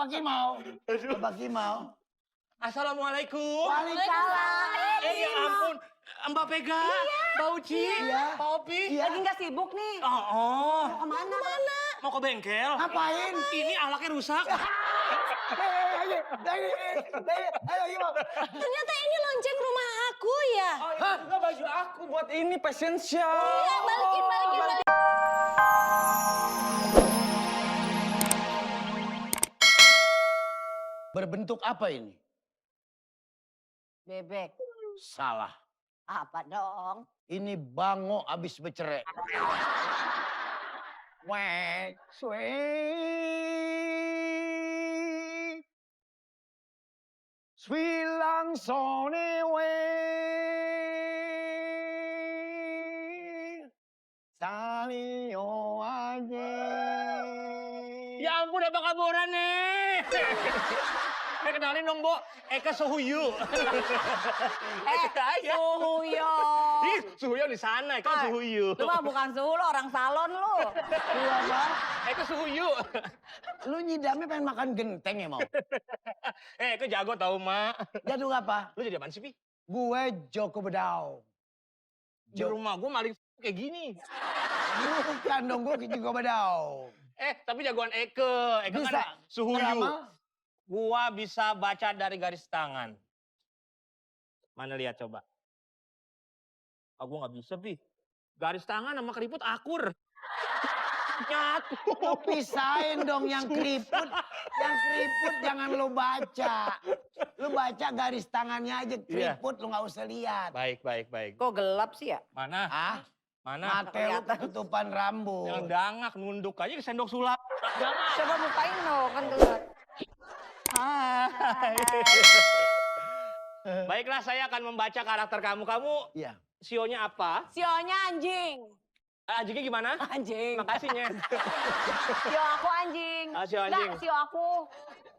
Bapak Kimau. Bapak Kimau. Assalamualaikum. Waalaikumsalam. Ya ampun, Mbak Pega, Mbak Uci, Iya. Pak Opi. Iya. Lagi nggak sibuk nih. Oh, Mau kemana? mau ke bengkel. Ngapain? Ini alaknya rusak. Ayo, Kimau. Ternyata ini lonceng rumah aku ya. Oh, itu juga baju aku buat ini fashion show. Iya, balikin. Berbentuk apa ini? Bebek. Salah. Apa dong? Ini bango abis bercerai. Wek, sweet. Swilang sone wek. Salio aja. Ya ampun, apa kabaran nih? Kenalin dong, Bo. Eka Suhuyu. Ayo. Suhuyo. Ih, Suhuyo di sana, Eka Suhuyu. Lu mah bukan suhu, lu orang salon lu. Iya, Bang. Eka Suhuyu. Lu nyidamnya pengen makan genteng ya, mau? Eka jago tau, Mak. Jadul apa? Lu jadi apaan sih, Pi? Gue Joko Bedau. Di rumah gue maling kayak gini. Bukan dong, gue Joko Bedau. Tapi jagoan Eka. Eka Bisa kan Suhuyu. ngeramal? Gua bisa baca dari garis tangan. Mana lihat coba. Gua nggak bisa, Pi. Garis tangan sama keriput akur. Nyatu. Lu pisahin dong yang keriput. Yang keriput jangan lu baca. Lu baca garis tangannya aja, keriput lu nggak usah lihat. Baik. Kok gelap sih ya? Mana? Ah, Mana? mate lu ketutupan rambut. Yang dangak nunduk aja ke sendok sulap. Coba bukain dong, kan gelap. Hai. Baiklah, saya akan membaca karakter kamu. Kamu Iya. sionya apa? Sionya anjing. Anjingnya gimana? Anjing. Makasih, Nyet. Sio aku anjing. Sio anjing. Enggak, sio aku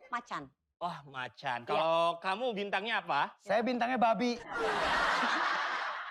macan. Wah, macan. Kalau kamu bintangnya apa? Saya bintangnya babi.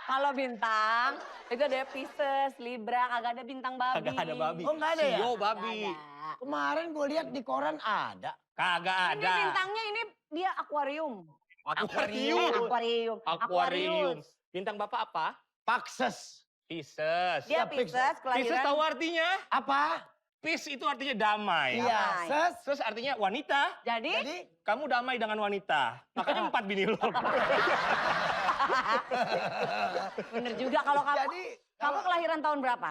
Kalau bintang, itu ada Pisces, Libra, kagak ada bintang babi. Kagak ada babi. Oh, nggak ada ya? Sio babi. Nggak ada. Kemarin gue lihat di koran ada. Kagak Ini ada. bintangnya ini dia akuarium. Akuarium. Aquarius. Bintang Bapak apa? Pakses. Pisces. Dia Pisces. Pisces, Pisces kelahiran. tahu artinya? Apa? Peace itu artinya damai. Iya. Damai. Ses. Terus artinya wanita. Jadi, Jadi Kamu damai dengan wanita. Makanya 4 bini lo. bener juga kalau kamu. Jadi Kamu kelahiran tahun berapa?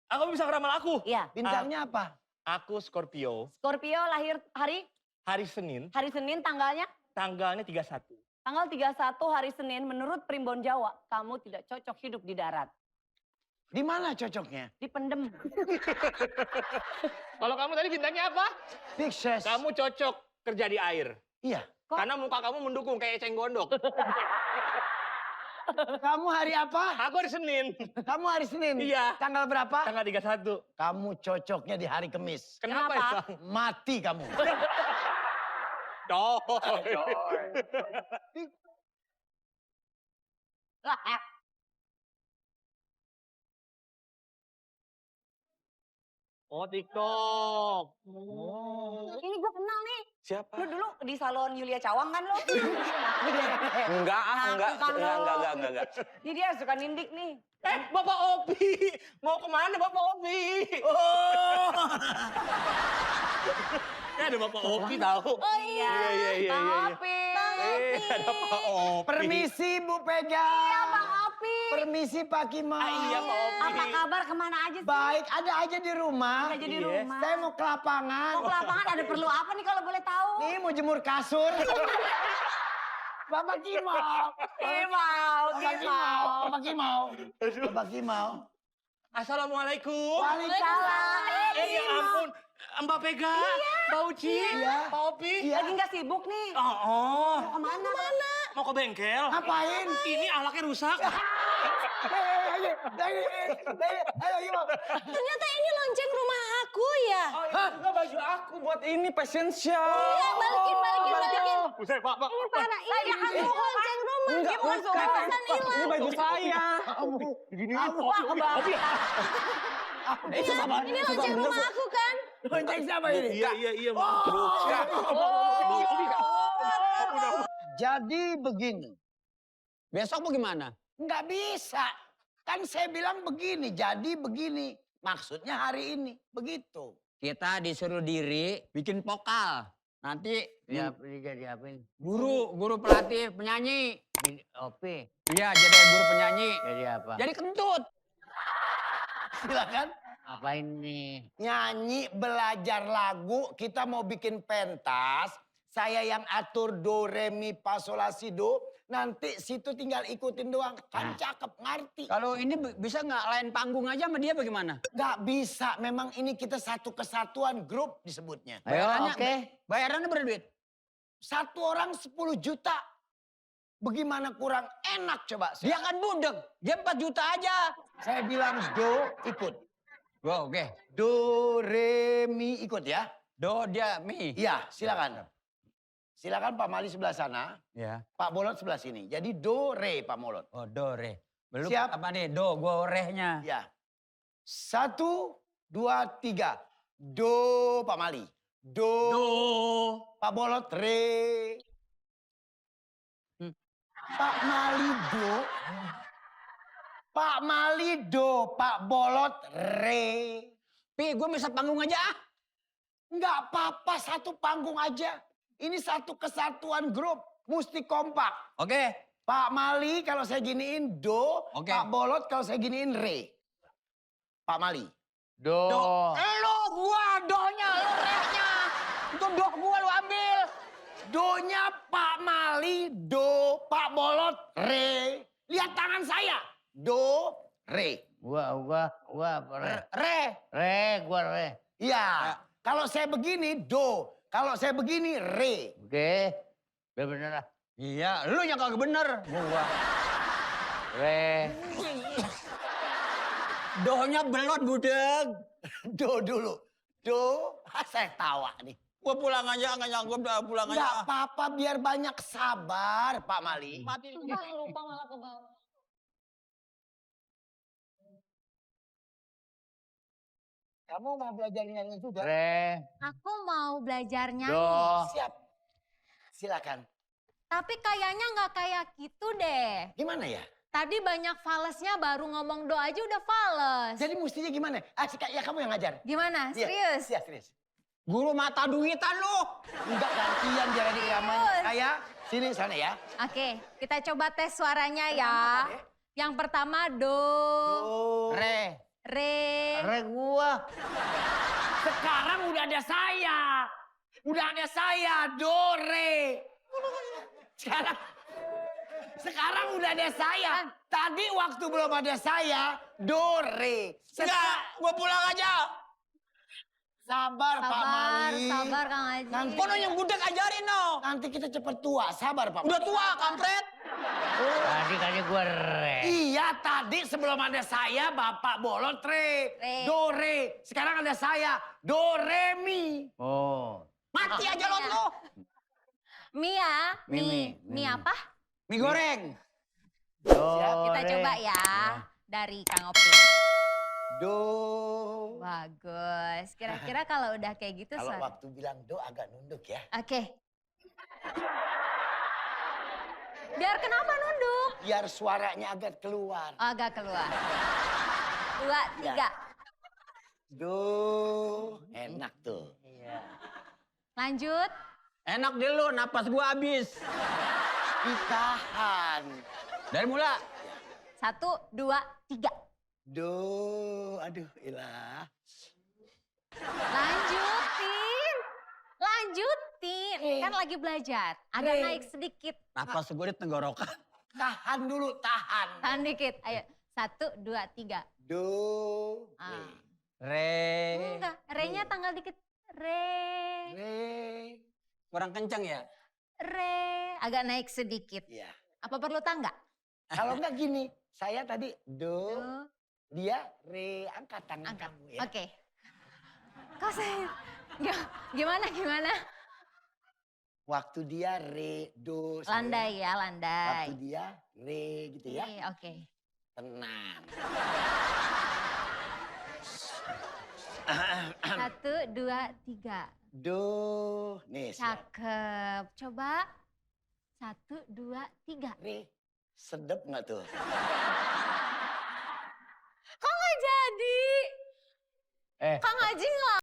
Kamu bisa ngeramal aku? Iya. bintangnya apa? Aku Scorpio. Scorpio lahir hari Hari Senin. Senin tanggalnya? Tanggalnya 31. Tanggal 31 hari Senin menurut Primbon Jawa, kamu tidak cocok hidup di darat. Di mana cocoknya? Dipendem. Kalau kamu tadi bintangnya apa? Pisces. Kamu cocok kerja di air. Iya. Kok? Karena muka kamu mendukung kayak eceng gondok. Kamu hari apa? Aku hari Senin. Kamu hari Senin. Iya. Tanggal berapa? Tanggal 31. Kamu cocoknya di hari Kamis. Kenapa, Kenapa? Bang? Mati kamu. Coy. Oh, TikTok. Ini gue kenal nih. Siapa? Lu dulu di salon Yulia Cawang kan lu? Enggak. Enggak. Ini dia suka nindik nih. Bapak Opi. Mau kemana Bapak Opi? Oh. Ya ada Bapak Opi tahu. Oh iya. Iya. Bang Opi. Ada Pak Opi. Permisi Bu Pega. Iya Bang Opi. Permisi Pak Kimau. Iya Pak Opi. Apa kabar, kemana aja sih? Baik, ada aja di rumah. Ada aja di Iya. rumah. Saya mau ke lapangan. Mau ke lapangan ada perlu apa nih kalau boleh tahu? Nih mau jemur kasur. Bapak Kimau. Bapak Kimau. Bapak Kimau. Assalamualaikum. Waalaikumsalam. Ya ampun, Mbak Pega, Mbak Uci, Iya. Pak Opi. Iya. Lagi nggak sibuk nih. Oh, Mau kemana? mau ke bengkel. Ngapain? Ini alaknya rusak. Ayo Kimau. Ternyata ini lonceng rumah aku ya. Oh, itu juga baju aku buat ini fashion show. Iya, balikin. Buset, Pak. Ini parah, ini kan lonceng rumah. Enggak, Bukan bukan. pesan hilang. Ini baju saya. Gini. Wah, kebakaran. Ini lonceng rumah aku kan. Lonceng siapa ini? Iya. Jadi begini. Besok bagaimana? Nggak bisa. Kan saya bilang begini, jadi begini. Maksudnya hari ini, begitu. Kita disuruh diri bikin vokal. Nanti Jadi apa ini? guru pelatih penyanyi. OP. Iya, jadi guru penyanyi. Jadi apa? Jadi kentut. Silakan. Apa ini? Nyanyi, belajar lagu, kita mau bikin pentas. Saya yang atur do, re, mi, fa, sol, la, si, do. Nanti situ tinggal ikutin doang. Kan cakep, ngerti. Kalau ini bisa nggak lain panggung aja sama dia bagaimana? Nggak bisa, memang ini kita satu kesatuan grup disebutnya. Ayo, oke. Bayarannya berapa duit? Satu orang 10 juta. Bagaimana kurang enak coba. Dia kan budek. Dia 4 juta aja. Saya bilang do, ikut. Oh, oke. Do, re, mi, ikut ya. Do, dia, mi. Iya, silakan. Silakan Pak Mali sebelah sana, Ya. Pak Bolot sebelah sini. Jadi do, re, Pak Molot. Oh, do, re. Belum Siap. apa nih? Do, gua rehnya. Ya. 1, 2, 3. Do, Pak Mali. Do. Pak Bolot, re. Pak Mali, do. Pak Mali, do. Pak Bolot, re. Pi, gue bisa panggung aja ah. Nggak apa-apa, satu panggung aja. Ini satu kesatuan grup. Mesti kompak. Oke. Pak Mali kalau saya giniin do. Oke. Pak Bolot kalau saya giniin re. Pak Mali. Do. Lo gua donya, lo rehnya. Itu do gua lo ambil. Do-nya Pak Mali, do. Pak Bolot, re. Lihat tangan saya. Do, re. Gua apa, re? Re. Re, gua re. Iya. Kalau saya begini, do. Kalau saya begini, re. Oke. Biar bener lah. Iya, lu yang kagak bener. Gua. Re. Donya belot budeg. Do dulu. Do. Saya tawa nih. Gua pulang aja, nggak nyanggup dah pulang Nggak aja. apa-apa, biar banyak sabar, Pak Mali. Mati. Lupa malah ke bawah. Kamu mau belajar nyanyi juga? Re. Aku mau belajar Do. nyanyi. Siap. Silakan. Tapi kayaknya nggak kayak gitu deh. Gimana ya? Tadi banyak falesnya baru ngomong do aja udah fales. Jadi mestinya gimana? Ya kamu yang ngajar. Gimana? Iya, Serius? Iya, serius. Guru mata duitan lu. Enggak gantian biar ada irama. Serius? Saya sini sana ya. Oke, kita coba tes suaranya ya. Dek. Yang pertama do, Do. Re. re. Re gua. Sekarang udah ada saya. Udah ada saya, do, re. Sekarang udah ada saya. Tadi waktu belum ada saya, do, re. Enggak, gua pulang aja. Sabar, Pak Mali. Sabar Kang Haji. Nanti- Kono yang budek ajarin no. Nanti kita cepet tua, sabar Pak Udah Mali. tua, kampret. Tadi kan gua re. Iya, tadi sebelum ada saya, Bapak Bolot, re. Re. Do, re. Sekarang ada saya, do, re, mi. Oh. Mati aja lo lu. Mia, Mimi, mie Mimi. apa? Mie goreng. Do. Kita re. coba ya dari Kang Opi. Do. Bagus. Kira-kira kalau udah kayak gitu Kalau suara. waktu bilang do agak nunduk ya. Oke. Biar kenapa nunduk? Biar suaranya agak keluar. Oh, agak keluar. 2, 3. Do. Enak tuh. Iya. Lanjut. Enak deh lu, napas gua habis. Ditahan. Dari mula. 1, 2, 3. Do. Aduh, ilah. Lanjutin. Lanjutin. Kan lagi belajar. Agak Re. naik sedikit. Napas gue di tenggorokan. Tahan dulu, tahan. Tahan dikit. Ayo. 1, 2, 3. Do. Ah. Re. Enggak. Re-nya tanggal dikit. Re. Re. Kurang kencang ya? Re. Agak naik sedikit. Iya. Apa perlu tangga? Kalau enggak gini, saya tadi do, Tuh. dia re, angkat tangan Angkat. kamu ya. Oke. Kok saya... Gimana? Waktu dia re, do. saya. Landai ya, landai. Waktu dia re gitu ya. Oke. Tenang. 1, 2, 3. Do. Nih, siap. Cakep. Coba. 1, 2, 3. Nih, sedep nggak tuh? Kok nggak jadi? Eh, Kang Haji nggak